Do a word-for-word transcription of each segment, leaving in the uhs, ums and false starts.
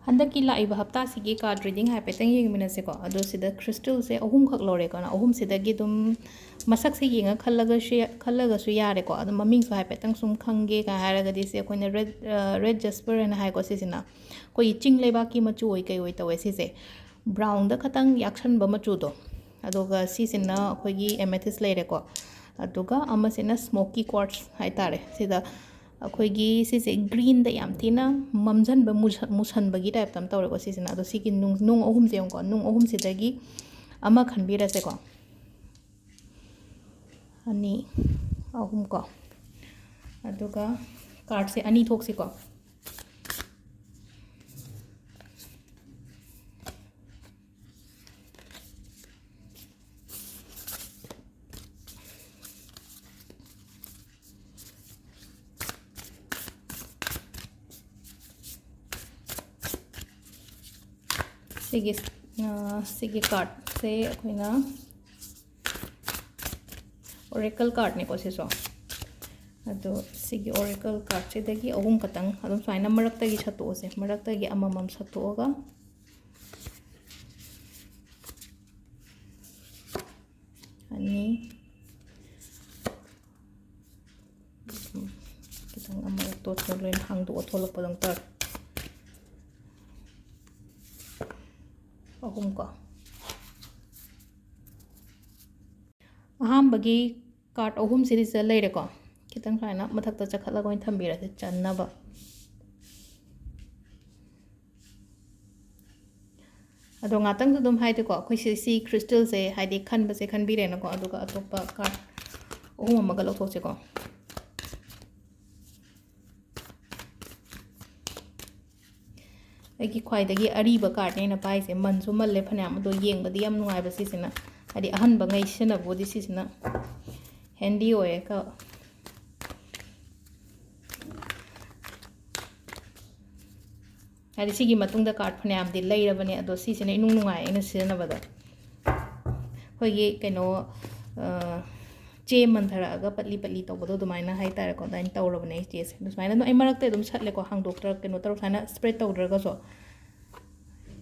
ꯍꯟꯗꯛꯀꯤ ꯂꯥꯛꯏꯕ ꯍꯞꯇꯥꯁꯤꯒꯤ card reading ꯍꯥꯏꯐꯦꯠꯇꯪ ꯌꯦꯡꯃꯤꯟꯅꯁꯦꯀꯣ꯫ ꯑꯗꯣ ꯁꯤꯗ crystalꯁꯦ ꯑꯍꯨꯝꯈꯛ ꯂꯧꯔꯦꯀꯣ꯫ ꯑꯍꯨꯝꯁꯤꯗꯒꯤ ꯑꯗꯨꯝ ꯃꯁꯛꯁꯦ ꯌꯦꯡꯉ ꯈꯜꯂꯒꯁꯨ ꯌꯥ-, ꯈꯜꯂꯒꯁꯨ ꯌꯥꯔꯦꯀꯣ꯫ ꯑꯗꯣ ꯃꯃꯤꯡꯁꯨ ꯍꯥꯏꯐꯦꯠꯇꯪ ꯁꯨꯝ ꯈꯪꯒꯦ ꯀꯥꯏ ꯍꯥꯏꯔꯒꯗꯤ ꯁꯤ ꯑꯩꯈꯣꯏꯅ red, ꯑ, red jasper ꯍꯥꯏꯅ ꯍꯥꯏꯀꯣ꯫ ꯁꯤꯁꯤꯅ ꯑꯩꯈꯣꯏꯒꯤ ꯆꯤꯡ ꯂꯩꯕꯥꯛꯀꯤ ꯃꯆꯨ ꯑꯣꯏ ꯀꯩ ꯑꯣꯏ ꯇꯧꯋꯦ ꯁꯤꯁꯦ꯫ Brownꯗ ꯈꯇꯪ ꯌꯥꯛꯁꯟꯕ ꯃꯆꯨꯗꯣ꯫ ꯑꯗꯨꯒ ꯁꯤꯁꯤꯅ ꯑꯩꯈꯣꯏꯒꯤ amethyst ꯂꯩꯔꯦꯀꯣ꯫ ꯑꯗꯨꯒ ꯑꯃꯁꯤꯅ smoky quartz ꯍꯥꯏꯇꯥꯔꯦ꯫ ꯁꯤꯗ ꯑꯩꯈꯣꯏꯒꯤ ꯁꯤꯁꯦ greenꯗ ꯌꯥꯝ ꯊꯤꯅ ꯃꯝꯖꯟꯕ, ꯃꯨꯁ-, ꯃꯨꯁꯟꯕꯒꯤ typeꯇ ꯑꯃ ꯇꯧꯔꯦꯀꯣ ꯁꯤꯁꯤꯅ꯫ ꯑꯗꯣ ꯁꯤꯒꯤ ꯅꯨꯡ, ꯅꯨꯡ ꯑꯍꯨꯝꯁꯦ ꯌꯦꯡꯉꯨꯀꯣ, ꯅꯨꯡ ꯑꯍꯨꯝꯁꯤꯗꯒꯤ ꯑꯃ ꯈꯟꯕꯤꯔꯁꯦꯀꯣ꯫ ꯑꯅꯤ, ꯑꯍꯨꯝ ꯀꯣ꯫ ꯑꯗꯨꯒ cardꯁꯦ ꯑꯅꯤ ꯊꯣꯛꯁꯤꯀꯣ꯫ ꯁꯤꯒꯤ, ꯑ, ꯁꯤꯒꯤ cardꯁꯦ ꯑꯩꯈꯣꯏꯅ oracle cardꯅꯤꯀꯣ ꯁꯤꯁꯨ꯫ ꯑꯗꯣ ꯁꯤꯒꯤ oracle cardꯁꯤꯗꯒꯤ ꯑꯍꯨꯝ ꯈꯛꯇꯪ ꯑꯗꯨꯝ ꯁꯨꯃꯥꯏꯅ ꯃꯔꯛꯇꯒꯤ ꯁꯠꯇꯣꯛꯑꯁꯦ꯫ ꯃꯔꯛꯇꯒꯤ ꯑꯃꯃꯝ ꯁꯠꯇꯣꯛꯑꯒ ꯑꯅꯤ, ꯎꯝ, ꯈꯤꯇꯪ ꯑꯃꯨꯛ ꯇꯣꯠꯇꯣ ꯂꯣꯏꯅ ꯍꯥꯡꯗꯣꯛꯑ ꯊꯣꯛꯂꯛꯄꯗꯧ ꯇꯧꯔꯦ꯫ ꯑꯍꯨꯝ ꯀꯣ꯫ ꯑꯍꯥꯟꯕꯒꯤ card ꯑꯍꯨꯝꯁꯤꯗꯤ ꯁꯤꯗ ꯂꯩꯔꯦꯀꯣ꯫ ꯈꯤꯇꯪ ꯁꯨꯃꯥꯏꯅ ꯃꯊꯛꯇ ꯆꯈꯠꯂꯒ ꯑꯣꯏꯅ ꯊꯝꯕꯤꯔꯁꯦ ꯆꯟꯅꯕ꯫ ꯑꯗꯣ ꯉꯥꯛꯇꯪꯁꯨ ꯑꯗꯨꯝ ꯍꯥꯏꯗꯤꯀꯣ, ꯑꯩꯈꯣꯏ ꯁꯤ, ꯁꯤ crystalꯁꯦ ꯍꯥꯏꯗꯤ ꯈꯟꯕꯁꯦ ꯈꯟꯕꯤꯔꯦꯅꯀꯣ, ꯑꯗꯨꯒ ꯑꯇꯣꯞꯄ card ꯑꯍꯨꯝ ꯑꯃꯒ ꯂꯧꯊꯣꯛꯁꯤꯀꯣ꯫ ꯑꯩꯒꯤ ꯈ꯭ꯋꯥꯏꯗꯒꯤ ꯑꯔꯤꯕ cardꯅꯦ ꯑꯩꯅ ꯄꯥꯏꯁꯦ, ꯃꯟꯁꯨ ꯃꯜꯂꯦ ꯐꯅꯌꯥꯝ, ꯑꯗꯣ ꯌꯦꯡꯕꯗꯤ ꯌꯥꯝ ꯅꯨꯡꯉꯥꯏꯕ ꯁꯤꯁꯤꯅ, ꯍꯥꯏꯗꯤ ꯑꯍꯟꯕꯉꯩ ꯁꯤꯖꯤꯟꯅꯕꯕꯨꯗꯤ ꯁꯤꯁꯤꯅ handy ꯑꯣꯏꯌꯦ ꯀ-, ꯍꯥꯏꯗꯤ ꯁꯤꯒꯤ ꯃꯇꯨꯡꯗ card ꯐꯅꯌꯥꯝꯗꯤ ꯂꯩꯔꯕꯅꯦ, ꯑꯗꯣ ꯁꯤꯁꯤꯅ ꯏꯅꯨꯡ ꯅꯨꯡꯉꯥꯏ ꯑꯩꯅ ꯁꯤꯖꯤꯟꯅꯕꯗ꯫ ꯑꯩꯈꯣꯏꯒꯤ ꯀꯩꯅꯣ, ꯑ, ꯆꯦ ꯃꯟꯊꯔꯛꯑꯒ ꯄꯠꯂꯤ ꯄꯠꯂꯤ ꯇꯧꯕꯗꯣ ꯑꯗꯨꯃꯥꯏꯅ ꯍꯥꯏꯇꯥꯔꯦꯀꯣ, ꯑꯗꯨꯃꯥꯏꯅ ꯇꯧꯔꯕꯅꯦ ꯑꯩ ꯆꯦꯁꯦ꯫ ꯑꯗꯨ ꯁꯨꯃꯥꯏꯅ ꯑꯗꯨꯝ ꯑꯩ ꯃꯔꯛꯇ ꯑꯗꯨꯝ ꯁꯠꯂꯦꯀꯣ, ꯍꯥꯡꯗꯣꯛꯇ꯭ꯔ-, ꯀꯩꯅꯣ ꯇꯧꯔ-, ꯁꯨꯃꯥꯏꯅ spread ꯇꯧꯗ꯭ꯔꯒꯁꯨ꯫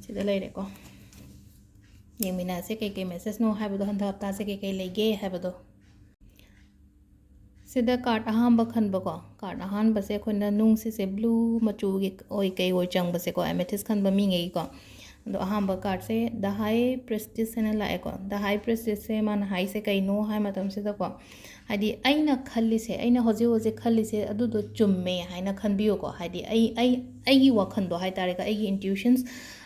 ꯁꯤꯗ ꯂꯩꯔꯦꯀꯣ꯫ ꯌꯦꯡꯃꯤꯟꯅꯁꯦ ꯀꯩꯀꯩ message ꯅꯣ ꯍꯥꯏꯕꯗꯣ, ꯍꯟꯗꯛ ꯍꯞꯇꯥꯁꯦ ꯀꯩꯀꯩ ꯂꯩꯒꯦ ꯍꯥꯏꯕꯗꯣ꯫ ꯁꯤꯗ card ꯑꯍꯥꯟꯕ ꯈꯟꯕꯀꯣ, card ꯑꯍꯥꯟꯕꯁꯦ ꯑꯩꯈꯣꯏꯅ ꯅꯨꯡꯁꯤꯁꯦ blue ꯃꯆꯨꯒꯤ ꯑꯣꯏ ꯀꯩ ꯑꯣꯏ ꯆꯪꯕꯁꯦꯀꯣ, amethyst ꯈꯟꯕ ꯃꯤꯉꯩꯒꯤꯀꯣ꯫ ꯑꯗꯣ ꯑꯍꯥꯟꯕ card say The High Priestess ꯍꯥꯏꯅ ꯂꯥꯛꯑꯦꯀꯣ꯫ The High Priestess ꯁꯦ ꯃꯥꯅ ꯍꯥꯏꯁꯦ ꯀꯩꯅꯣ ꯍꯥꯏ ꯃꯇꯝꯁꯤꯗꯀꯣ, ꯍꯥꯏꯗꯤ ꯑꯩꯅ ꯈꯜꯂꯤꯁꯦ, ꯑꯩꯅ ꯍꯧꯖꯤꯛ ꯍꯧꯖꯤꯛ ꯈꯜꯂꯤꯁꯦ ꯑꯗꯨꯗꯣ ꯆꯨꯝꯃꯦ ꯍꯥꯏꯅ ꯈꯟꯕꯤꯌꯨꯀꯣ꯫ ꯍꯥꯏꯗꯤ ꯑꯩ, ꯑꯩ, ꯑꯩꯒꯤ ꯋꯥꯈꯜꯗꯣ ꯍꯥꯏ ꯇꯥꯔꯦꯀꯣ, ꯑꯩꯒꯤ intuitions,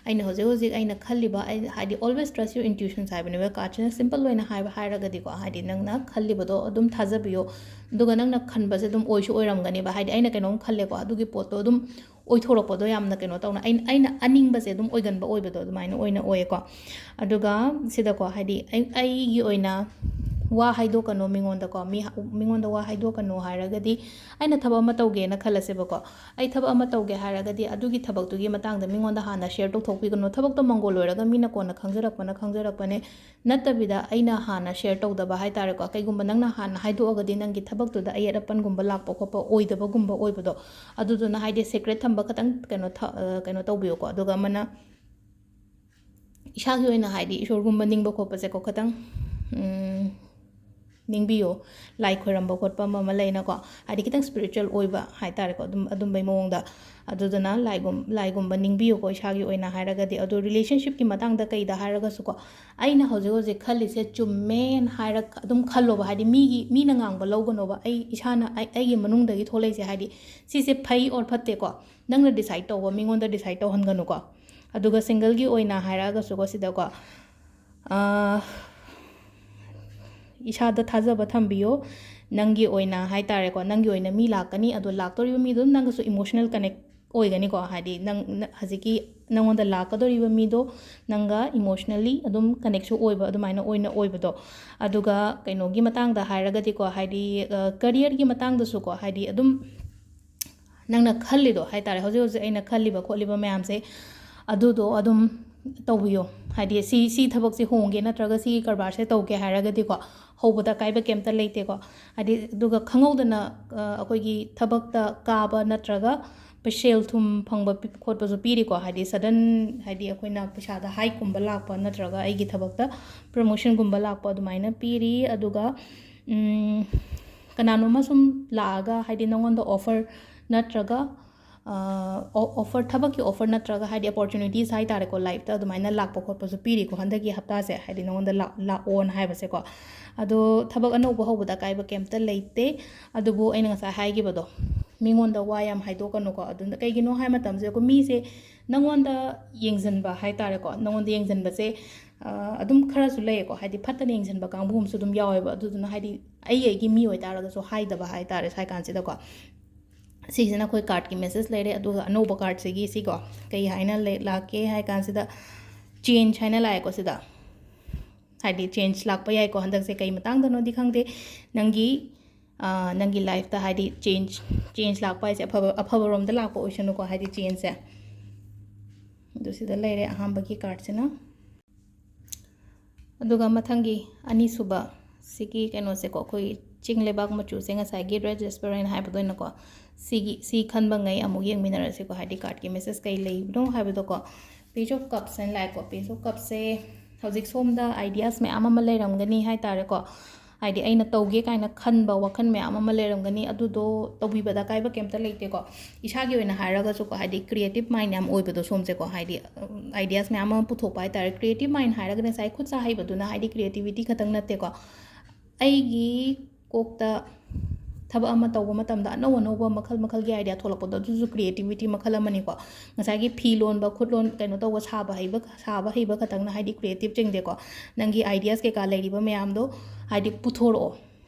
ꯑꯩꯅ ꯍꯧꯖꯤꯛ ꯍꯧꯖꯤꯛ ꯑꯩꯅ ꯈꯜꯂꯤꯕ, ꯑꯩ, ꯍꯥꯏꯗꯤ always trust your intuitions ꯍꯥꯏꯕꯅꯦꯕ꯫ Card ꯁꯤꯅ simple ꯑꯣꯏꯅ ꯍꯥꯏꯕ ꯍꯥꯏꯔꯒꯗꯤꯀꯣ, ꯍꯥꯏꯗꯤ ꯅꯪꯅ ꯈꯜꯂꯤꯕꯗꯣ ꯑꯗꯨꯝ ꯊꯥꯖꯕꯤꯌꯣ, ꯑꯗꯨꯒ ꯅꯪꯅ ꯈꯟꯕꯁꯦ ꯑꯗꯨꯝ ꯑꯣꯏꯁꯨ ꯑꯣꯏꯔꯝꯒꯅꯦꯕ꯫ ꯍꯥꯏꯗꯤ ꯑꯩꯅ ꯀꯩꯅꯣꯝ ꯈꯜꯂꯦꯀꯣ, ꯑꯗꯨꯒꯤ ꯄꯣꯠꯇꯣ ꯑꯗꯨꯝ ꯑꯣꯏꯊꯣꯔꯛꯄꯗꯣ ꯌꯥꯝꯅ ꯀꯩꯅꯣ ꯇꯧꯅ, ꯑꯩꯅ, ꯑꯩꯅ ꯑꯅꯤꯡꯕꯁꯦ ꯑꯗꯨꯝ ꯑꯣꯏꯒꯟꯕ ꯑꯣꯏꯕꯗꯣ ꯑꯗꯨꯃꯥꯏꯅ ꯑꯣꯏꯅ ꯑꯣꯏꯌꯦꯀꯣ꯫ ꯑꯗꯨꯒ ꯁꯤꯗꯀꯣ, ꯍꯥꯏꯗꯤ ꯑꯩ, ꯑꯩꯒꯤ ꯑꯣꯏꯅ ꯋꯥ ꯍꯥꯏꯗꯣꯛꯀꯅꯣ ꯃꯤꯉꯣꯟꯗꯀꯣ, ꯃꯤ, ꯃꯤꯉꯣꯟꯗ ꯋꯥ ꯍꯥꯏꯗꯣꯛꯀꯅꯣ ꯍꯥꯏꯔꯒꯗꯤ, ꯑꯩꯅ ꯊꯕꯛ ꯑꯃ ꯇꯧꯒꯦꯅ ꯈꯜꯂꯁꯦꯕꯀꯣ, ꯑꯩ ꯊꯕꯛ ꯑꯃ ꯇꯧꯒꯦ ꯍꯥꯏꯔꯒꯗꯤ ꯑꯗꯨꯒꯤ ꯊꯕꯛꯇꯨꯒꯤ ꯃꯇꯥꯡꯗ ꯃꯤꯉꯣꯟꯗ ꯍꯥꯟꯅ share ꯇꯧꯊꯣꯛꯄꯤꯒꯅꯨ꯫ ꯊꯕꯛꯇꯣ ꯃꯪꯒꯣꯜ ꯑꯣꯏꯔꯒ ꯃꯤꯅ ꯀꯣꯟꯅ ꯈꯪꯖꯔꯛꯄꯅ ꯈꯪꯖꯔꯛꯄꯅꯦ, ꯅꯠꯇꯕꯤꯗ ꯑꯩꯅ ꯍꯥꯟꯅ share ꯇꯧꯗꯕ ꯍꯥꯏ ꯇꯥꯔꯦꯀꯣ꯫ ꯀꯩꯒꯨꯝꯕ ꯅꯪꯅ ꯍꯥꯟꯅ ꯍꯥꯏꯗꯣꯛꯑꯒꯗꯤ ꯅꯪꯒꯤ ꯊꯕꯛꯇꯨꯗ ꯑꯌꯦꯠ ꯑꯄꯟꯒꯨꯝꯕ ꯂꯥꯛꯄ ꯈꯣꯠꯄ ꯑꯣꯏꯗꯕꯒꯨꯝꯕ ꯑꯣꯏꯕꯗꯣ, ꯑꯗꯨꯗꯨꯅ ꯍꯥꯏꯗꯤ secret ꯊꯝꯕ ꯈꯇꯪ ꯀꯩꯅꯣ ꯊ-, ꯑ, ꯀꯩꯅꯣ ꯇꯧꯕꯤꯌꯨꯀꯣ꯫ ꯑꯗꯨꯒ ꯑꯃꯅ ꯏꯁꯥꯒꯤ ꯑꯣꯏꯅ ꯍꯥꯏꯗꯤ ꯏꯁꯣꯔꯒꯨꯝꯕ ꯅꯤꯡꯕ ꯈꯣꯠꯄꯁꯦꯀꯣ ꯈꯇꯪ, ꯎꯝ, ꯅꯤꯡꯕꯤꯌꯣ꯫ ꯂꯥꯏ ꯈꯣꯏꯔꯝꯕ ꯈꯣꯠꯄ ꯑꯃ ꯑꯃ ꯂꯩꯅꯀꯣ, ꯍꯥꯏꯗꯤ ꯈꯤꯇꯪ spiritual ꯑꯣꯏꯕ ꯍꯥꯏ ꯇꯥꯔꯦꯀꯣ, ꯑꯗꯨꯝ, ꯑꯗꯨꯝꯕꯩ ꯃꯑꯣꯡꯗ꯫ ꯑꯗꯨꯗꯨꯅ ꯂꯥꯏꯒꯨꯝ-, ꯂꯥꯏꯒꯨꯝꯕ ꯅꯤꯡꯕꯤꯌꯨꯀꯣ ꯏꯁꯥꯒꯤ ꯑꯣꯏꯅ ꯍꯥꯏꯔꯒꯗꯤ꯫ ꯑꯗꯣ relationship ꯀꯤ ꯃꯇꯥꯡꯗ ꯀꯩꯗ ꯍꯥꯏꯔꯒꯁꯨꯀꯣ, ꯑꯩꯅ ꯍꯧꯖꯤꯛ ꯍꯧꯖꯤꯛ ꯈꯜꯂꯤꯁꯦ ꯆꯨꯝꯃꯦꯅ ꯍꯥꯏꯔꯒ ꯑꯗꯨꯝ ꯈꯜꯂꯣꯕ꯫ ꯍꯥꯏꯗꯤ ꯃꯤꯒꯤ, ꯃꯤꯅ ꯉꯥꯡꯕ ꯂꯧꯒꯅꯣꯕ꯫ ꯑꯩ ꯏꯁꯥꯅ, ꯑꯩ, ꯑꯩꯒꯤ ꯃꯅꯨꯡꯗꯒꯤ ꯊꯣꯛꯂꯛꯏꯁꯦ, ꯍꯥꯏꯗꯤ ꯁꯤꯁꯦ ꯐꯩ or ꯐꯠꯇꯦꯀꯣ, ꯅꯪꯅ decide ꯇꯧꯕ, ꯃꯤꯉꯣꯟꯗ decide ꯇꯧꯍꯟꯒꯅꯨꯀꯣ꯫ ꯑꯗꯨꯒ single ꯒꯤ ꯑꯣꯏꯅ ꯍꯥꯏꯔꯛꯑꯒꯁꯨꯀꯣ ꯁꯤꯗꯀꯣ, ꯑꯥ, ꯏꯁꯥꯗ ꯊꯥꯖꯕ ꯊꯝꯕꯤꯌꯣ꯫ ꯅꯪꯒꯤ ꯑꯣꯏꯅ ꯍꯥꯏ ꯇꯥꯔꯦꯀꯣ, ꯅꯪꯒꯤ ꯑꯣꯏꯅ ꯃꯤ ꯂꯥꯛꯀꯅꯤ, ꯑꯗꯣ ꯂꯥꯛꯇꯧꯔꯤꯕ ꯃꯤꯗꯨ ꯑꯗꯨꯝ ꯅꯪꯒꯁꯨ emotional connect ꯑꯣꯏꯒꯅꯤꯀꯣ꯫ ꯍꯥꯏꯗꯤ ꯅꯪ, ꯅ-, ꯍꯧꯖꯤꯛꯀꯤ ꯅꯪꯉꯣꯟꯗ ꯂꯥꯛꯀꯗꯧꯔꯤꯕ ꯃꯤꯗꯣ ꯅꯪꯒ emotionally ꯑꯗꯨꯝ connect ꯁꯨ ꯑꯣꯏꯕ, ꯑꯗꯨꯃꯥꯏꯅ ꯑꯣꯏꯅ ꯑꯣꯏꯕꯗꯣ꯫ ꯑꯗꯨꯒ ꯀꯩꯅꯣꯒꯤ ꯃꯇꯥꯡꯗ ꯍꯥꯏꯔꯒꯗꯤꯀꯣ, ꯍꯥꯏꯗꯤ, ꯑ, career ꯒꯤ ꯃꯇꯥꯡꯗꯁꯨꯀꯣ, ꯍꯥꯏꯗꯤ ꯑꯗꯨꯝ ꯅꯪꯅ ꯈꯜꯂꯤꯗꯣ ꯍꯥꯏ ꯇꯥꯔꯦ, ꯍꯧꯖꯤꯛ ꯍꯧꯖꯤꯛ ꯑꯩꯅ ꯈꯜꯂꯤꯕ ꯈꯣꯠꯂꯤꯕ ꯃꯌꯥꯝꯁꯦ, ꯑꯗꯨꯗꯣ ꯑꯗꯨꯝ ꯇꯧꯕꯤꯌꯣ꯫ ꯍꯥꯏꯗꯤ ꯁꯤ, ꯁꯤ ꯊꯕꯛꯁꯦ ꯍꯣꯡꯒꯦ ꯅꯠꯇ꯭ꯔꯒ ꯁꯤꯒꯤ ꯀꯔꯕꯥꯔꯁꯦ ꯇꯧꯒꯦ ꯍꯥꯏꯔꯒꯗꯤꯀꯣ, ꯍꯧꯕꯗ ꯑꯀꯥꯏꯕ ꯀꯩꯝꯇ ꯂꯩꯇꯦꯀꯣ꯫ ꯍꯥꯏꯗꯤ ꯑꯗꯨꯒ ꯈꯪꯍꯧꯗꯅ, ꯑ, ꯑꯩꯈꯣꯏꯒꯤ ꯊꯕꯛꯇ ꯀꯥꯕ ꯅꯠꯇ꯭ꯔꯒ ꯁꯦꯜ ꯊꯨꯝ ꯐꯪꯕ ꯄꯤ- ꯈꯣꯠꯄꯁꯨ ꯄꯤꯔꯤꯀꯣ, ꯍꯥꯏꯗꯤ sudden, ꯍꯥꯏꯗꯤ ꯑꯩꯈꯣꯏꯅ ꯄꯩꯁꯥꯗ hike ꯀꯨꯝꯕ ꯂꯥꯛꯄ ꯅꯠꯇ꯭ꯔꯒ ꯑꯩꯒꯤ ꯊꯕꯛꯇ promotion ꯒꯨꯝꯕ ꯂꯥꯛꯄ ꯑꯗꯨꯃꯥꯏꯅ ꯄꯤꯔꯤ꯫ ꯑꯗꯨꯒ ꯎꯝ, ꯀꯅꯥꯅꯣꯝꯃ ꯁꯨꯝ ꯂꯥꯛꯑꯒ ꯍꯥꯏꯗꯤ ꯅꯉꯣꯟꯗ offer ꯅꯠꯇ꯭ꯔꯒ offer, ꯊꯕꯛꯀꯤ offer ꯅꯠꯇ꯭ꯔꯒ ꯍꯥꯏꯗꯤ opportunities ꯍꯥꯏ ꯇꯥꯔꯦꯀꯣ, life ꯇ ꯑꯗꯨꯃꯥꯏꯅ ꯂꯥꯛꯄ ꯈꯣꯠꯄꯁꯨ ꯄꯤꯔꯤꯀꯣ ꯍꯟꯗꯛꯀꯤ ꯍꯞꯇꯥꯁꯦ, ꯍꯥꯏꯗꯤ ꯅꯉꯣꯟꯗ ꯂꯥꯛ- ꯂꯥꯛꯑꯣꯅ ꯍꯥꯏꯕꯁꯦꯀꯣ꯫ ꯑꯗꯣ ꯊꯕꯛ ꯑꯅꯧꯕ ꯍꯧꯕꯗ ꯑꯀꯥꯏꯕ ꯀꯩꯝꯇ ꯂꯩꯇꯦ꯫ ꯑꯗꯨꯕꯨ ꯑꯩꯅ ꯉꯁꯥꯏ ꯍꯥꯏꯈꯤꯕꯗꯣ, ꯃꯤꯉꯣꯟꯗ ꯋꯥ ꯌꯥꯝ ꯍꯥꯏꯗꯣꯛꯀꯅꯨꯀꯣ꯫ ꯑꯗꯨꯅ ꯀꯩꯒꯤꯅꯣ ꯍꯥꯏ ꯃꯇꯝꯁꯤꯗ ꯑꯩꯈꯣꯏ ꯃꯤꯁꯦ ꯅꯉꯣꯟꯗ ꯌꯦꯡꯁꯤꯟꯕ ꯍꯥꯏ ꯇꯥꯔꯦꯀꯣ, ꯅꯉꯣꯟꯗ ꯌꯦꯡꯁꯤꯟꯕꯁꯦ ꯑ, ꯑꯗꯨꯝ ꯈꯔꯁꯨ ꯂꯩꯌꯦꯀꯣ, ꯍꯥꯏꯗꯤ ꯐꯠꯇꯅ ꯌꯦꯡꯁꯤꯟꯕ ꯀꯥꯡꯕꯨ ꯑꯃꯁꯨ ꯑꯗꯨꯝ ꯌꯥꯎꯋꯦꯕ꯫ ꯑꯗꯨꯗꯨꯅ ꯍꯥꯏꯗꯤ ꯑꯩ ꯑꯩꯒꯤ ꯃꯤ ꯑꯣꯏꯇꯥꯔꯒꯁꯨ ꯍꯥꯏꯗꯕ ꯍꯥꯏ ꯇꯥꯔꯦ ꯁ꯭ꯋꯥꯏ ꯀꯥꯟꯁꯤꯗꯀꯣ꯫ ꯁꯤꯁꯤꯅ ꯑꯩꯈꯣꯏ card ꯀꯤ message ꯂꯩꯔꯦ꯫ ꯑꯗꯨꯒ ꯑꯅꯧꯕ card ꯁꯤꯒꯤ ꯁꯤꯀꯣ ꯀꯩ ꯍꯥꯏꯅ ꯂꯩ- ꯂꯥꯛꯀꯦ ꯍꯥꯏ ꯀꯥꯟꯁꯤꯗ, change ꯍꯥꯏꯅ ꯂꯥꯛꯑꯦꯀꯣ ꯁꯤꯗ꯫ ꯍꯥꯏꯗꯤ change ꯂꯥꯛꯄ ꯌꯥꯏꯀꯣ ꯍꯟꯗꯛꯁꯦ, ꯀꯩ ꯃꯇꯥꯡꯗꯅꯣꯗꯤ ꯈꯪꯗꯦ꯫ ꯅꯪꯒꯤ ꯑ, ꯅꯪꯒꯤ life ꯇ ꯍꯥꯏꯗꯤ change, change ꯂꯥꯛꯄ ꯍꯥꯏꯁꯦ ꯑꯐꯕ, ꯑꯐꯕꯔꯣꯝꯗ ꯂꯥꯛꯄ ꯑꯣꯏꯁꯅꯨꯀꯣ, ꯍꯥꯏꯗꯤ change ꯁꯦ꯫ ꯑꯗꯨ ꯁꯤꯗ ꯂꯩꯔꯦ ꯑꯍꯥꯟꯕꯒꯤ card ꯁꯤꯅ꯫ ꯑꯗꯨꯒ ꯃꯊꯪꯒꯤ ꯑꯅꯤꯁꯨꯕ ꯁꯤꯒꯤ ꯀꯩꯅꯣꯁꯦꯀꯣ, ꯑꯩꯈꯣꯏ ꯆꯤꯡ ꯂꯩꯕꯥꯛ ꯃꯆꯨꯁꯦ, ꯉꯁꯥꯏꯒꯤ red jasper ꯍꯥꯏꯅ ꯍꯥꯏꯕꯗꯣ ꯑꯣꯏꯅꯀꯣ, ꯁꯤꯒꯤ, ꯁꯤ ꯈꯟꯕꯉꯩ ꯑꯃꯨꯛ ꯌꯦꯡꯃꯤꯟꯅꯔꯁꯤꯀꯣ, ꯍꯥꯏꯗꯤ card ꯀꯤ message ꯀꯩ ꯂꯩꯕꯅꯣ ꯍꯥꯏꯕꯗꯣꯀꯣ꯫ Page of Cups ꯍꯥꯏꯅ ꯂꯥꯛꯑꯦꯀꯣ꯫ Page of Cups ꯁꯦ ꯍꯧꯖꯤꯛ ꯁꯣꯝꯗ ideas ꯃꯌꯥꯝ ꯑꯃ ꯂꯩꯔꯝꯒꯅꯤ ꯍꯥꯏ ꯇꯥꯔꯦꯀꯣ꯫ ꯍꯥꯏꯗꯤ ꯑꯩꯅ ꯇꯧꯒꯦ ꯀꯥꯏꯅ ꯈꯟꯕ ꯋꯥꯈꯜ ꯃꯌꯥꯝ ꯑꯃ ꯂꯩꯔꯝꯒꯅꯤ, ꯑꯗꯨꯗꯣ ꯇꯧꯕꯤꯕꯗ ꯑꯀꯥꯏꯕ ꯀꯩꯝꯇ ꯂꯩꯇꯦꯀꯣ꯫ ꯏꯁꯥꯒꯤ ꯑꯣꯏꯅ ꯍꯥꯏꯔꯒꯁꯨꯀꯣ, ꯍꯥꯏꯗꯤ creative mind ꯌꯥꯝ ꯑꯣꯏꯕꯗꯣ ꯁꯣꯝꯁꯦꯀꯣ, ꯍꯥꯏꯗꯤ, ꯎꯝ, ideas ꯃꯌꯥꯝ ꯑꯃ ꯄꯨꯊꯣꯛꯄ ꯍꯥꯏ ꯇꯥꯔꯦ꯫ Creative mind ꯍꯥꯏꯔꯒꯅ ꯉꯁꯥꯏ ꯈꯨꯠ ꯁꯥ ꯍꯩꯕꯗꯨꯅ ꯍꯥꯏꯗꯤ creativity ꯈꯛꯇꯪ ꯅꯠꯇꯦꯀꯣ꯫ ꯑꯩꯒꯤ ꯀꯣꯛꯇ ꯊꯕꯛ ꯑꯃ ꯇꯧꯕ ꯃꯇꯝꯗ ꯑꯅꯧ ꯑꯅꯧꯕ ꯃꯈꯜ ꯃꯈꯜꯒꯤ idea ꯊꯣꯛꯂꯛꯄꯗꯣ, ꯑꯗꯨꯁꯨ creativity ꯃꯈꯜ ꯑꯃꯅꯤꯀꯣ꯫ ꯉꯁꯥꯏꯒꯤ ꯐꯤ ꯂꯣꯟꯕ, ꯈꯨꯠ ꯂꯣꯟ, ꯀꯩꯅꯣ ꯇꯧꯕ, ꯁꯥꯕ ꯍꯩꯕ, ꯁꯥꯕ ꯍꯩꯕ ꯈꯛꯇꯪꯅ ꯍꯥꯏꯗꯤ creative ꯆꯤꯡꯗꯦꯀꯣ꯫ ꯅꯪꯒꯤ ideas ꯀꯩꯀꯥ ꯂꯩꯔꯤꯕ ꯃꯌꯥꯝꯗꯣ ꯍꯥꯏꯗꯤ ꯄꯨꯊꯣꯔꯛꯑꯣ꯫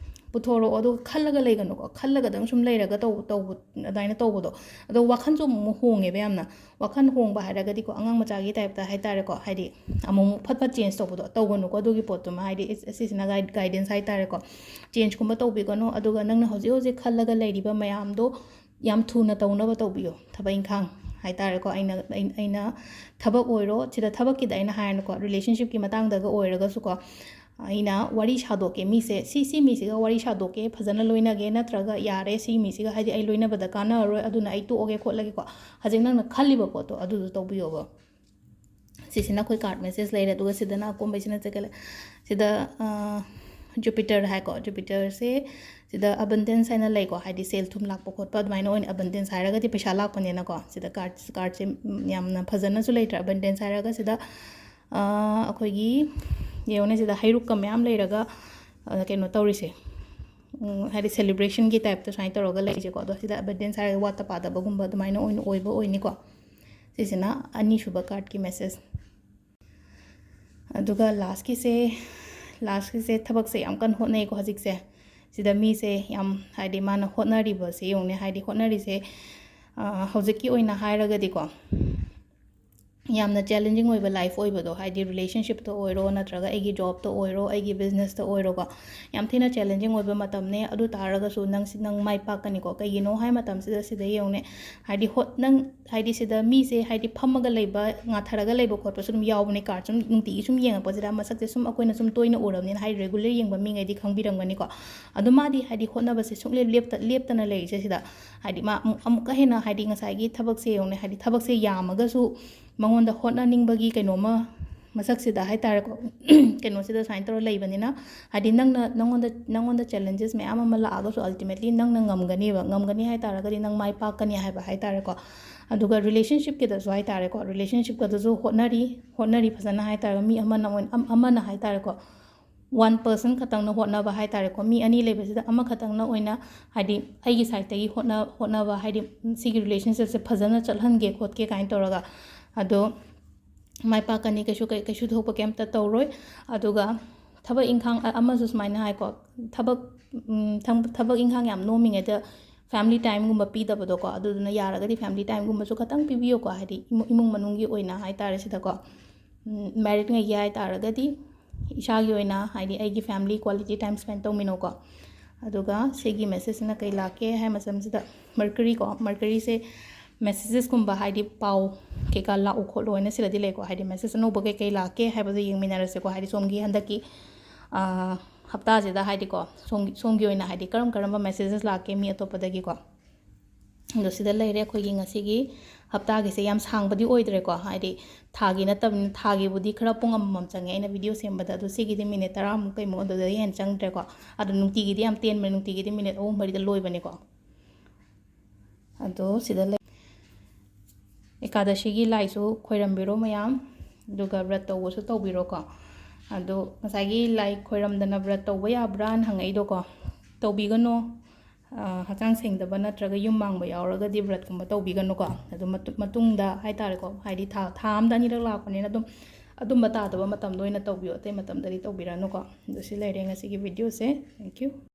ꯄꯨꯊꯣꯔꯛꯑꯣ, ꯑꯗꯨꯒ ꯈꯜꯂꯒ ꯂꯩꯒꯅꯨꯀꯣ꯫ ꯈꯜꯂꯒꯗꯪ ꯁꯨꯝ ꯂꯩꯔꯒ ꯇꯧ-, ꯇꯧꯕ, ꯑꯗꯨꯃꯥꯏꯅ ꯇꯧꯕꯗꯣ, ꯑꯗꯣ ꯋꯥꯈꯜꯁꯨ ꯑꯃꯨꯛ ꯍꯣꯡꯉꯦꯕ ꯌꯥꯝꯅ꯫ ꯋꯥꯈꯜ ꯍꯣꯡꯕ ꯍꯥꯏꯔꯒꯗꯤꯀꯣ, ꯑꯉꯥꯡ ꯃꯆꯥꯒꯤ type ꯇ ꯍꯥꯏ ꯇꯥꯔꯦꯀꯣ, ꯍꯥꯏꯗꯤ ꯑꯃꯨꯛ ꯑꯃꯨꯛ ꯐꯠ ꯐꯠ change ꯇꯧꯕꯗꯣ ꯇꯧꯒꯅꯨꯀꯣ꯫ ꯑꯗꯨꯒꯤ ꯄꯣꯠꯇꯨꯃ ꯍꯥꯏꯗꯤ ꯑꯁꯤꯁꯤꯅ guide-, guidance ꯍꯥꯏ ꯇꯥꯔꯦꯀꯣ꯫ Change ꯀꯨꯝꯕ ꯇꯧꯕꯤꯒꯅꯨ꯫ ꯑꯗꯨꯒ ꯅꯪꯅ ꯍꯧꯖꯤꯛ ꯍꯧꯖꯤꯛ ꯈꯜꯂꯒ ꯂꯩꯔꯤꯕ ꯃꯌꯥꯝꯗꯣ ꯌꯥꯝ ꯊꯨꯅ ꯇꯧꯅꯕ ꯇꯧꯕꯤꯌꯣ꯫ ꯊꯕꯛ ꯏꯪꯈꯥꯡ ꯍꯥꯏ ꯇꯥꯔꯦꯀꯣ, ꯑꯩꯅ, ꯑꯩ-, ꯑꯩꯅ ꯊꯕꯛ ꯑꯣꯏꯔꯣ, ꯁꯤꯗ ꯊꯕꯛꯀꯤꯗ ꯑꯩꯅ ꯍꯥꯏꯔꯦꯅꯀꯣ, relationship ꯀꯤ ꯃꯇꯥꯡꯗꯒ ꯑꯣꯏꯔꯒꯁꯨꯀꯣ, ꯑꯩꯅ ꯋꯥꯔꯤ ꯁꯥꯗꯣꯛꯀꯦ, ꯃꯤꯁꯦ, ꯁꯤ, ꯁꯤ ꯃꯤꯁꯤꯒ ꯋꯥꯔꯤ ꯁꯥꯗꯣꯛꯀꯦ, ꯐꯖꯅ ꯂꯣꯏꯅꯒꯦ, ꯅꯠꯇ꯭ꯔꯒ ꯌꯥꯔꯦ, ꯁꯤ ꯃꯤꯁꯤꯒ, ꯍꯥꯏꯗꯤ, ꯑꯩ ꯂꯣꯏꯅꯕꯗ ꯀꯥꯟꯅꯔꯔꯣꯏ, ꯑꯗꯨꯅ ꯑꯩ ꯇꯣꯛꯑꯒꯦ, ꯈꯣꯠꯂꯒꯦꯀꯣ, ꯍꯧꯖꯤꯛ ꯅꯪꯅ ꯈꯜꯂꯤꯕ ꯄꯣꯠꯇꯣ ꯑꯗꯨꯗꯣ ꯇꯧꯕꯤꯌꯣꯕ꯫ ꯁꯤꯁꯤꯅ ꯑꯩꯈꯣꯏ card message ꯂꯩꯔꯦ꯫ ꯑꯗꯨꯒ ꯁꯤꯗꯅ ꯑꯀꯣꯟꯕꯩꯁꯤꯅ ꯆꯠꯀꯠꯂꯦ꯫ ꯁꯤꯗ, ꯑ, Jupiter ꯍꯥꯏꯀꯣ, Jupiterꯁꯦ ꯁꯤꯗ abundance ꯍꯥꯏꯅ ꯂꯩꯀꯣ, ꯍꯥꯏꯗꯤ ꯁꯦꯜ ꯊꯨꯝ ꯂꯥꯛꯄ ꯈꯣꯠꯄ ꯑꯗꯨꯃꯥꯏꯅ ꯑꯣꯏꯅ, abundance ꯍꯥꯏꯔꯒꯗꯤ ꯄꯩꯁꯥ ꯂꯥꯛꯄꯅꯦꯅꯀꯣ꯫ ꯁꯤꯗ card, cardꯁꯦ, ꯎꯝ, ꯌꯥꯝꯅ ꯐꯖꯅꯁꯨ ꯂꯩꯇ꯭ꯔꯥ? Abundance ꯍꯥꯏꯔꯒ ꯁꯤꯗ, ꯑ, ꯑꯩꯈꯣꯏꯒꯤ, ꯌꯦꯡꯉꯨꯅꯦ, ꯁꯤꯗ ꯍꯩꯔꯨꯛꯀ ꯃꯌꯥꯝ ꯂꯩꯔꯒ, ꯑ, ꯀꯩꯅꯣ ꯇꯧꯔꯤꯁꯦ, ꯎꯝ, ꯍꯥꯏꯗꯤ celebrationꯒꯤ typeꯇ ꯁꯨꯃꯥꯏꯅ ꯇꯧꯔꯒ ꯂꯩꯔꯤꯁꯦꯀꯣ꯫ ꯑꯗꯣ ꯁꯤꯗ abundance ꯍꯥꯏꯔꯒ ꯋꯥꯠꯇ ꯄꯥꯗꯕꯒꯨꯝꯕ ꯑꯗꯨꯃꯥꯏꯅ ꯑꯣꯏꯅ ꯑꯣꯏꯕ ꯑꯣꯏꯅꯤꯀꯣ꯫ ꯁꯤꯁꯤꯅ ꯑꯅꯤꯁꯨꯕ cardꯀꯤ message꯫ ꯑꯗꯨꯒ lastꯀꯤꯁꯦ, lastꯀꯤꯁꯦ ꯊꯕꯛꯁꯦ ꯌꯥꯝ ꯀꯟꯅ ꯍꯣꯠꯅꯩꯀꯣ ꯍꯧꯖꯤꯛꯁꯦ꯫ ꯁꯤꯗ ꯃꯤꯁꯦ ꯌꯥꯝ, ꯍꯥꯏꯗꯤ, ꯃꯥꯅ ꯍꯣꯠꯅꯔꯤꯕꯁꯦ ꯌꯦꯡꯉꯨꯅꯦ, ꯍꯥꯏꯗꯤ, ꯍꯣꯠꯅꯔꯤꯁꯦ, ꯑ, ꯍꯧꯖꯤꯛꯀꯤ ꯑꯣꯏꯅ ꯍꯥꯏꯔꯒꯗꯤꯀꯣ, ꯌꯥꯝꯅ challenging ꯑꯣꯏꯕ life ꯑꯣꯏꯕꯗꯣ, ꯍꯥꯏꯗꯤ, relationshipꯇ ꯑꯣꯏꯔꯣ, ꯅꯠꯇ꯭ꯔꯒ ꯑꯩꯒꯤ jobꯇ ꯑꯣꯏꯔꯣ, ꯑꯩꯒꯤ businessꯇ ꯑꯣꯏꯔꯣꯀꯣ, ꯌꯥꯝ ꯊꯤꯅ challenging ꯑꯣꯏꯕ ꯃꯇꯝꯅꯦ꯫ ꯑꯗꯨ ꯇꯥꯔꯒꯁꯨ ꯅꯪ ꯁꯤ-, ꯅꯪ ꯃꯥꯏ ꯄꯥꯛꯀꯅꯤꯀꯣ꯫ ꯀꯩꯒꯤꯅꯣ ꯍꯥꯏ ꯃꯇꯝꯁꯤꯗ, ꯁꯤꯗ ꯌꯦꯡꯉꯨꯅꯦ, ꯍꯥꯏꯗꯤ, ꯍꯣꯠ-, ꯅꯪ, ꯍꯥꯏꯗꯤ, ꯁꯤꯗ ꯃꯤꯁꯦ, ꯍꯥꯏꯗꯤ, ꯐꯝꯃꯒ ꯂꯩꯕ, ꯉꯥꯊꯔꯒ ꯂꯩꯕ ꯈꯣꯠꯄꯁꯨ ꯑꯗꯨꯝ ꯌꯥꯎꯕꯅꯦ꯫ Card ꯁꯨꯝ ꯅꯨꯡꯇꯤꯒꯤ ꯁꯨꯝ ꯌꯦꯡꯉꯛꯄꯁꯤꯗ ꯃꯁꯛꯁꯦ ꯁꯨꯝ ꯑꯩꯈꯣꯏꯅ ꯁꯨꯝ ꯇꯣꯏꯅ ꯎꯔꯕꯅꯤꯅ, ꯍꯥꯏꯗꯤ, regular ꯌꯦꯡꯕ ꯃꯤꯉꯩꯗꯤ ꯈꯪꯕꯤꯔꯝꯒꯅꯤꯀꯣ꯫ ꯑꯗꯣ ꯃꯥꯗꯤ, ꯍꯥꯏꯗꯤ, ꯍꯣꯠꯅꯕꯁꯦ ꯁꯨꯡꯂꯦꯞ ꯂꯦꯞꯇ-, ꯂꯦꯞꯇꯅ ꯂꯩꯔꯤꯁꯦ ꯁꯤꯗ, ꯍꯥꯏꯗꯤ, ꯃꯥ ꯑꯃꯨꯛ-, ꯑꯃꯨꯛꯀ ꯍꯦꯟꯅ, ꯍꯥꯏꯗꯤ, ꯉꯁꯥꯏꯒꯤ ꯊꯕꯛꯁꯦ ꯌꯦꯡꯉꯨꯅꯦ, ꯍꯥꯏꯗꯤ, ꯊꯕꯛꯁꯦ ꯌꯥꯝꯃꯒꯁꯨ ꯃꯉꯣꯟꯗ ꯍꯣꯠꯅꯅꯤꯡꯕꯒꯤ ꯀꯩꯅꯣꯝꯃ ꯃꯁꯛꯁꯤꯗ ꯍꯥꯏꯇꯥꯔꯦꯀꯣ, ꯀꯩꯅꯣꯁꯤꯗ ꯁꯨꯃꯥꯏꯅ ꯇꯧꯔ ꯂꯩꯕꯅꯤꯅ, ꯍꯥꯏꯗꯤ, ꯅꯪꯅ, ꯅꯉꯣꯟꯗ, ꯅꯉꯣꯟꯗ challenges ꯃꯌꯥꯝ ꯑꯃ ꯂꯥꯛꯑꯒꯁꯨ, ultimately ꯅꯪꯅ ꯉꯝꯒꯅꯦꯕ꯫ ꯉꯝꯒꯅꯤ ꯍꯥꯏ ꯇꯥꯔꯒꯗꯤ ꯅꯪ ꯃꯥꯏ ꯄꯥꯛꯀꯅꯤ ꯍꯥꯏꯕ ꯍꯥꯏꯇꯥꯔꯦꯀꯣ꯫ ꯑꯗꯨꯒ relationshipꯀꯤꯗꯁꯨ ꯍꯥꯏꯇꯥꯔꯦꯀꯣ, relationshipꯀꯗꯁꯨ ꯍꯣꯠꯅꯔꯤ, ꯍꯣꯠꯅꯔꯤ ꯐꯖꯅ ꯍꯥꯏꯇꯥꯔꯒ, ꯃꯤ ꯑꯃꯅ ꯑꯣꯏꯅ-, ꯑꯝ-, ꯑꯃꯅ ꯍꯥꯏꯇꯥꯔꯦꯀꯣ, one person ꯈꯛꯇꯪꯅ ꯍꯣꯠꯅꯕ ꯍꯥꯏꯇꯥꯔꯦꯀꯣ, ꯃꯤ ꯑꯅꯤ ꯂꯩꯕꯁꯤꯗ ꯑꯃꯈꯛꯇꯪꯅ ꯑꯣꯏꯅ, ꯍꯥꯏꯗꯤ, ꯑꯩꯒꯤ sideꯇꯒꯤ ꯍꯣꯠꯅ-, ꯍꯣꯠꯅꯕ, ꯍꯥꯏꯗꯤ, ꯁꯤꯒꯤ relationshipꯁꯦ ꯐꯖꯅ ꯆꯠꯍꯟꯒꯦ ꯈꯣꯠꯀꯦ ꯀꯥꯏꯅ ꯇꯧꯔꯒ, ꯑꯗꯣ ꯃꯥꯏ ꯄꯥꯛꯀꯅꯤ, ꯀꯩꯁꯨ, ꯀꯩ-, ꯀꯩꯁꯨ ꯊꯣꯛꯄ ꯀꯩꯝꯇ ꯇꯧꯔꯣꯏ꯫ ꯑꯗꯨꯒ ꯊꯕꯛ ꯏꯪꯈꯥꯡ, ꯑ-, ꯑꯃꯁꯨ ꯁꯨꯃꯥꯏꯅ ꯍꯥꯏꯀꯣ, ꯊꯕꯛ, ꯎꯝ, ꯊꯝ-, ꯊꯕꯛ ꯏꯪꯈꯥꯡ ꯌꯥꯝ ꯅꯣꯝꯃꯤꯉꯩꯗ family timeꯒꯨꯝꯕ ꯄꯤꯗꯕꯗꯣꯀꯣ, ꯑꯗꯨꯗꯨꯅ ꯌꯥꯔꯒꯗꯤ family timeꯒꯨꯝꯕꯁꯨ ꯈꯇꯪ ꯄꯤꯕꯤꯌꯨꯀꯣ, ꯍꯥꯏꯗꯤ, ꯏꯃꯨ-, ꯏꯃꯨꯡ ꯃꯅꯨꯡꯒꯤ ꯑꯣꯏꯅ ꯍꯥꯏꯇꯥꯔꯦ ꯁꯤꯗꯀꯣ꯫ ꯎꯝ, marriedꯉꯩꯒꯤ ꯍꯥꯏ ꯇꯥꯔꯒꯗꯤ ꯏꯁꯥꯒꯤ ꯑꯣꯏꯅ, ꯍꯥꯏꯗꯤ, ꯑꯩꯒꯤ family quality time spend ꯇꯧꯃꯤꯟꯅꯧꯀꯣ꯫ ꯑꯗꯨꯒ ꯁꯤꯒꯤ messageꯁꯤꯅ ꯀꯩ ꯂꯥꯛꯀꯦ ꯍꯥꯏ ꯃꯇꯝꯁꯤꯗ, Mercuryꯀꯣ, Mercuryꯁꯦ messagesꯀꯨꯝꯕ, ꯍꯥꯏꯗꯤ, ꯄꯥꯎ ꯀꯩꯀꯥ ꯂꯥꯛꯎ ꯈꯣꯠꯂꯨ ꯍꯥꯏꯅ ꯁꯤꯗꯗꯤ ꯂꯩꯀꯣ, ꯍꯥꯏꯗꯤ, message ꯑꯅꯧꯕ ꯀꯩꯀꯩ ꯂꯥꯛꯀꯦ ꯍꯥꯏꯕꯗꯣ ꯌꯦꯡꯃꯤꯟꯅꯔꯁꯦꯀꯣ꯫ ꯍꯥꯏꯗꯤ, ꯁꯣꯝꯒꯤ ꯍꯟꯗꯛꯀꯤ ꯑꯥ, ꯍꯞꯇꯥꯁꯤꯗ ꯍꯥꯏꯗꯤꯀꯣ, ꯁꯣꯝ-, ꯁꯣꯝꯒꯤ ꯑꯣꯏꯅ ꯍꯥꯏꯗꯤ ꯀꯔꯝ ꯀꯔꯝꯕ messages ꯂꯥꯛꯀꯦ ꯃꯤ ꯑꯇꯣꯞꯄꯗꯒꯤꯀꯣ꯫ ꯑꯗꯣ ꯁꯤꯗ ꯂꯩꯔꯦ ꯑꯩꯈꯣꯏꯒꯤ ꯉꯁꯤꯒꯤ ꯍꯞꯇꯥꯒꯤꯁꯦ꯫ ꯌꯥꯝ ꯁꯥꯡꯕꯗꯤ ꯑꯣꯏꯗ꯭ꯔꯦꯀꯣ, ꯍꯥꯏꯗꯤ ꯊꯥꯒꯤ ꯅꯠꯇꯕꯅꯤꯅ꯫ ꯊꯥꯒꯤꯕꯨꯗꯤ ꯈꯔ ꯄꯨꯡ ꯑꯃꯃꯝ ꯆꯪꯉꯦ ꯑꯩꯅ video ꯁꯦꯝꯕꯗ, ꯑꯗꯣ ꯁꯤꯒꯤꯗꯤ minute ꯇꯔꯥꯃꯨꯛ ꯀꯩꯃꯨꯛ ꯑꯗꯨꯗꯩ ꯍꯦꯟꯅ ꯆꯪꯗ꯭ꯔꯦꯀꯣ꯫ ꯑꯗꯣ ꯅꯨꯡꯇꯤꯒꯤꯗꯤ ꯌꯥꯝ ꯇꯦꯟꯕꯅꯦ, ꯅꯨꯡꯇꯤꯒꯤꯗꯤ minute ꯑꯍꯨꯝ ꯃꯔꯤꯗ ꯂꯣꯏꯕꯅꯦꯀꯣ꯫ ꯑꯗꯣ ꯁꯤꯗ ꯂꯩ, ꯑꯦꯀꯥꯗꯁꯤꯒꯤ ꯂꯥꯏꯁꯨ ꯈꯣꯏꯔꯝꯕꯤꯔꯣ ꯃꯌꯥꯝ, ꯑꯗꯨꯒ ꯕ꯭ꯔꯠ ꯇꯧꯕꯁꯨ ꯇꯧꯕꯤꯔꯣꯀꯣ꯫ ꯑꯗꯣ ꯉꯁꯥꯏꯒꯤ ꯂꯥꯏ ꯈꯣꯏꯔꯝꯗꯅ ꯕ꯭ꯔꯠ ꯇꯧꯕ ꯌꯥꯕ꯭ꯔꯥꯅ ꯍꯪꯉꯛꯏꯗꯣꯀꯣ, ꯇꯧꯕꯤꯒꯅꯨ꯫ ꯑ, ꯍꯛꯆꯥꯡ ꯁꯦꯡꯗꯕ ꯅꯠꯇ꯭ꯔꯒ ꯌꯨꯝ ꯃꯥꯡꯕ ꯌꯥꯎꯔꯒꯗꯤ ꯕ꯭ꯔꯠꯀꯨꯝꯕ ꯇꯧꯕꯤꯒꯅꯨꯀꯣ꯫ ꯑꯗꯨ ꯃꯇꯨ-, ꯃꯇꯨꯡꯗ ꯍꯥꯏꯇꯥꯔꯦꯀꯣ, ꯍꯥꯏꯗꯤ ꯊꯥ, ꯊꯥ ꯑꯝꯗ ꯑꯅꯤꯔꯛ ꯂꯥꯛꯄꯅꯤꯅ ꯑꯗꯨꯝ ꯑꯗꯨꯝꯕ ꯇꯥꯗꯕ ꯃꯇꯝꯗ ꯑꯣꯏꯅ ꯇꯧꯕꯤꯌꯣ, ꯑꯇꯩ ꯃꯇꯝꯗꯗꯤ ꯇꯧꯕꯤꯔꯅꯨꯀꯣ꯫ ꯑꯗꯨ ꯁꯤ ꯂꯩꯔꯦ ꯉꯁꯤꯒꯤ video ꯁꯦ꯫ Thank you꯫